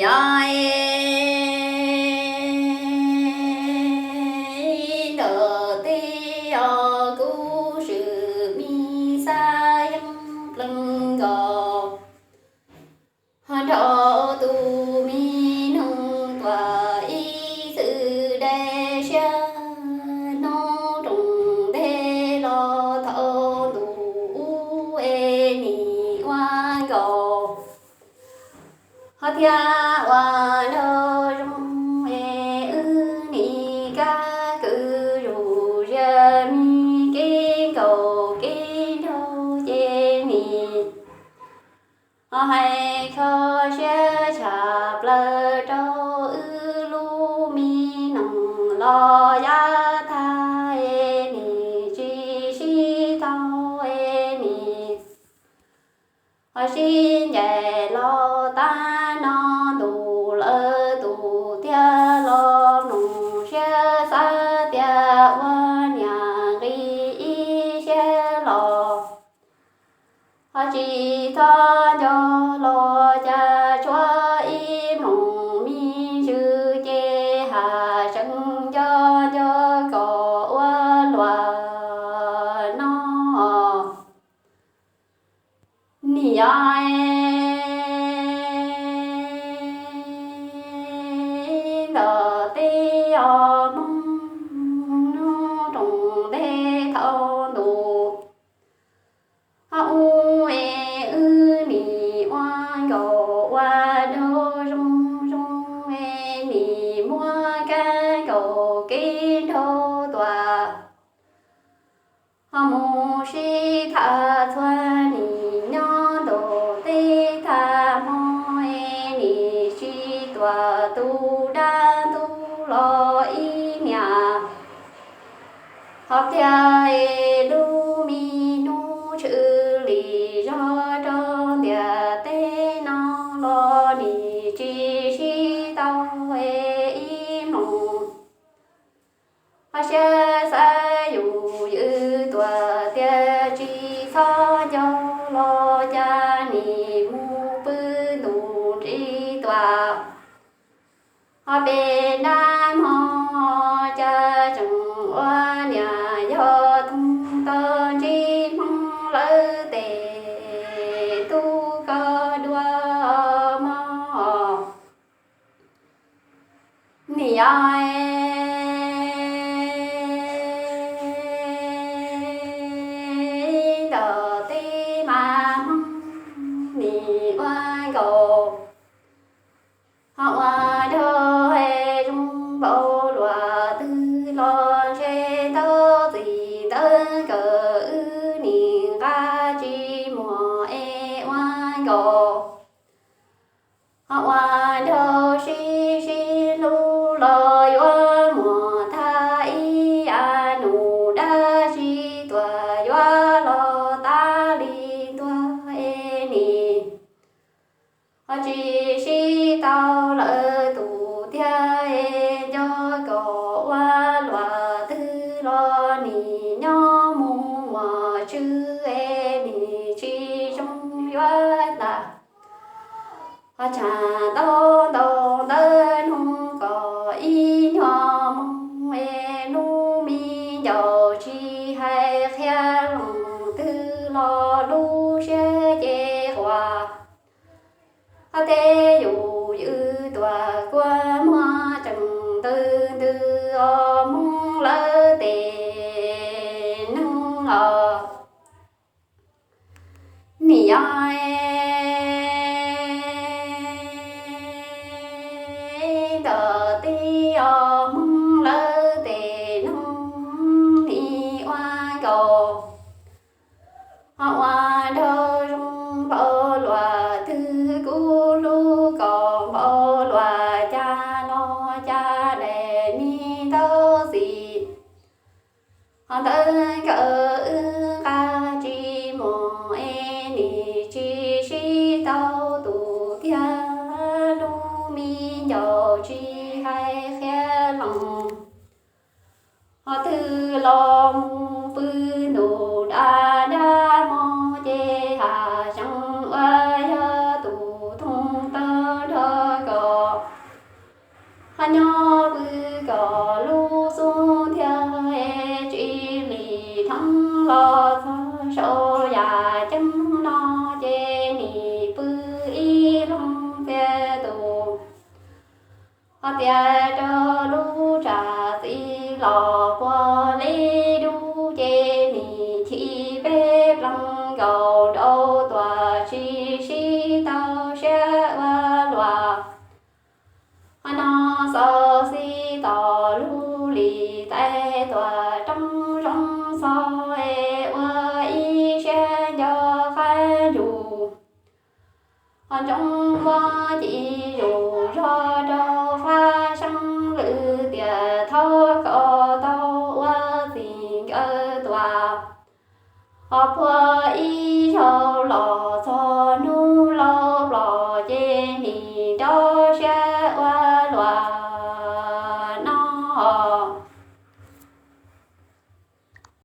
Nyob ntawm teb os kuv swm me xab yeeb pleev nkaus, ho nrog tus me noog tuam ib txwm dai siab, hnub roos ntej los thaum ntuj ub es nim ua nkaus. Ho thiab ua nraug zoo es wb nim kab kwv zus zias me kev nkaus kev nraug ces nim ho hais kho siab tshaj plaws rau wb lub me noog los yav tag es nim tsis sib tau es nim ho sib ncaim los tag no ntuj lawm tus tiag los mloog siab xav tias ua niam nqi ib siab los ho tsis txhob nco los cas tshuav ib mloog me ntsws ces has seev nco nco kom ua luaj no. Nim yog ntawm teb os Hmoob, hnub roos ntej thaum ntuj ho ub es wb nim ua nkaus ua nraug zoo zoo es nim muab kab nkaus kev nraug tuaj ho mus sib tham txhua nim nyob ntuj teb tag hmo es nim tsis tuaj tus dab ntub los ib niam. Ho tiag es lub me hnub tshwm lim zog rau ntiaj teb no los nim tsis sib tau es ib hmos. Ho siab xav yus ywm tuaj tiag tsis txhob nco los cas nim mus pw ntus nrig tuaj. Ho peb nab hmo cas tseem ua niam yog thoob tau ntsib Hmoob lawv tes tub koj dua mog. Nim yog ntawm teb mas Hmoob nim ua nkaus. Ho ua nraug zoo npaum luaj twg los ntshe ntau txij ntawd kawg wb nim nqa tsis muaj es ua nkaus. Ho ua nraug sib sib hlub los yuav muaj tag ib a nus dab tsi tuaj yuav los tas li tuag es nim ho tsis sib tau lawm tus tiag es nco kom ua luaj twg los nim nyob mus muaj tswv es nim tsis zoo yuav tas. Ho tshav ntau ntau ntawd hnub kom ib nyuag moo es lub me ncaus tsis hais qhia leej twg los lub siab ces quaj. Ho tej yus ywm tuaj kua muag tseem ntws ntws os Hmoob lawv tes neeg os. Nim yog ntawm teb os Hmoob lawv tes neeg nim ua nkaus. Ho ua nraug zoo npaum luaj twg kuv hlub koj npaum luaj cas los cas daim me ntau txij. Ho ntawd nkawd wb nqa tsis mus es nim tsis sib tau tus tiag lub me ncaus tsis hais qhia leej. Ho twg los mus pw ntuj dab dab hmo ces has seev ua yog tus thoob tau nrog koj Cia rau lub tsam txij los puag li dub ces nim chim peb plaub nkaus nraud tuaj tsis sib tau siab ua luaj. Ho no xaus xib tom lub lis tais tuaj roob zoo txog es ua ib siab nco qab ntsug. Ho ntsoov muab ci